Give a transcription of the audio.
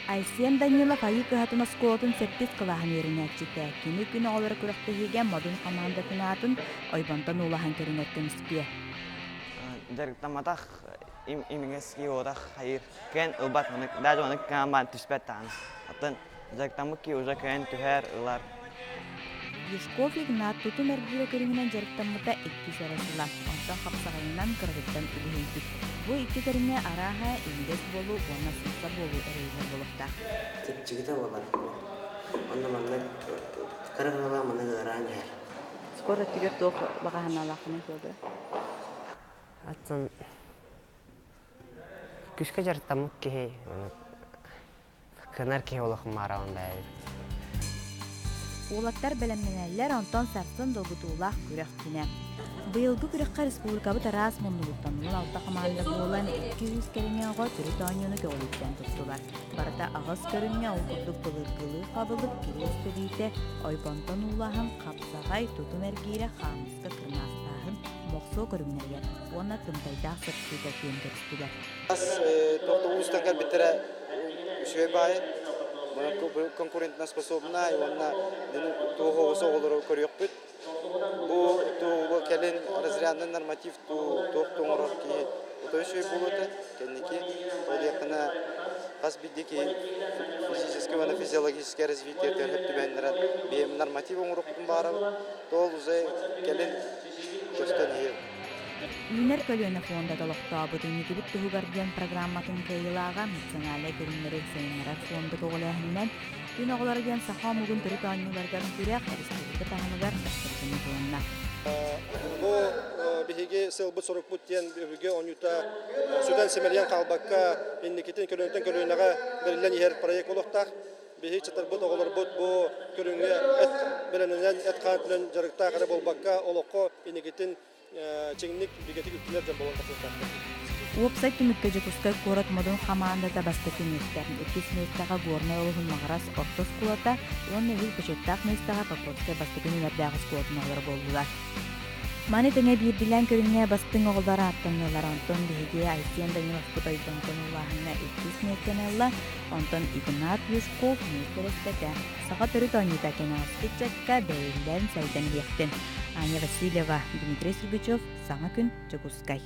Айсен Данилов Айыы кыһатын оскуолатын сэттис кылааһын үөрэнээччитэ. Кини күн оҕолоро күрэхтэһиигэ Модун хамаандатын аатын ойбонтон уулаһан көрүҥэр көмүскүө. Дьарыктамматах имигэс киһи хайыр кыайан ылбат даже ону кыайан түспэт даҕаны. Оттон дьарыктаммыт киһи уже кыайан түһэр, ылар. Юшков Игнат тутум эргиирэ көрүҥүнэн дьарыктаммыта иккис эрэ сыла. Онтон хапсаҕайынан кыратыттан үлүһүйбүт. Бу икки көрүҥҥэ арааһа имигэс буолуу уонна сымса буолуу эрэйиллэр буолуохтаах. Чэпчэкитэ буолар. Онно маннык кыра кыралаан маннык ыараан иһэр. Скоро өттүгэр туох баҕаһыналааххыный Федор? Атын күүскэ дьарыктаммыт киһи кынар киһи олох мааралан бэйэбит. Уолаттар бэлэмнэнэллэр, онтон сарсын долгутуулаах күрэх күнэ. Быйылгы күрэххэ республикабыт араас муннугуттан 16 хамаанда буолан 200 кэриҥэ оҕо төрүт оонньууну көҕүлүттэн туттулар. Барыта аҕыс көрүҥҥэ ол курдук былыргылыы хабылык, кириэс тэбиитэ, ойбонтон уулаһын, хапсаҕай, тутум эргиирэ, хаамыска кырнаастааһын, мохсуо көрүҥнэригэр уонна тымтайдаах сырсыыга күөн көрүстүлэр. Туох уустан кэлбиттэрэ үчүгэй баайы конкурентноспособнай уонна туох оҕус оҕолору көрүөхпүт. Бу туоҕу кэлин разрядный норматив туох оҥорор киһи отой үчүгэй буолуо этэ. Кэнники ол диэххинэ хас биирдии киһи физическое уонна физиологическое развитие төһө түбэһиннэрэн бэйэм норматив оҥоруохпутун баҕарабыт. Ол уже кэлин көстөн иһиэ. Үүнэр көлүөнэ фондата олохтообут Инникибит туһугар диэн программатын кыайыылааҕа национальнай көрүҥнэри сайыннарар фонда көҕүлээһининэн Күн оҕолоро диэн саха омугун төрүт оонньууларыгар күрэх республика таһымыгар бастакыны туһунна. Бу биһиги сыалбыт-сорукпут диэн өбүгэ оонньуута сүтэн симэлийэн хаалбакка инникитин көлүөнэттэн көлүөнэҕэ бэриллэн иһэр проект буолуохтаах. Биһиги чатарбыт оҕолорбут бу көрүҥҥэ эт бэлэмнэнэн, эт-хаан өттүнэн дьарыктаах эрэ буолбакка, олоххо инникитин чиҥник, бигэтик үктэнэр дьон буолан тахсыахтаахтар. Уопсай түмүккэ Дьокуускай куорат Модун хамаандата бастакы миэстэ, иккис миэстэҕэ Горнай улууһун Маҕарас орто оскуолата уонна үһүс бочуоттаах миэстэҕэ Покровскай бастакы нүөмэрдээх оскуолатын оҕолоро буоллулар. Маны тэҥэ биирдиилээн көрүҥҥэ бастыҥ оҕолор ааттаннылар, онтон биһиги Айсен Даниловпут ойбонтон уулааһыҥҥа иккис миэстэни ылла, Онтон Игнат Юшков миэстэлэспэтэ. Саха төрүт оонньуута кэнэҕэски ыччакка бэриллэн сайдан иһиэхтин. Аня Васильева, Дмитрий Сергучев, Саҥа күн, Дьокуускай.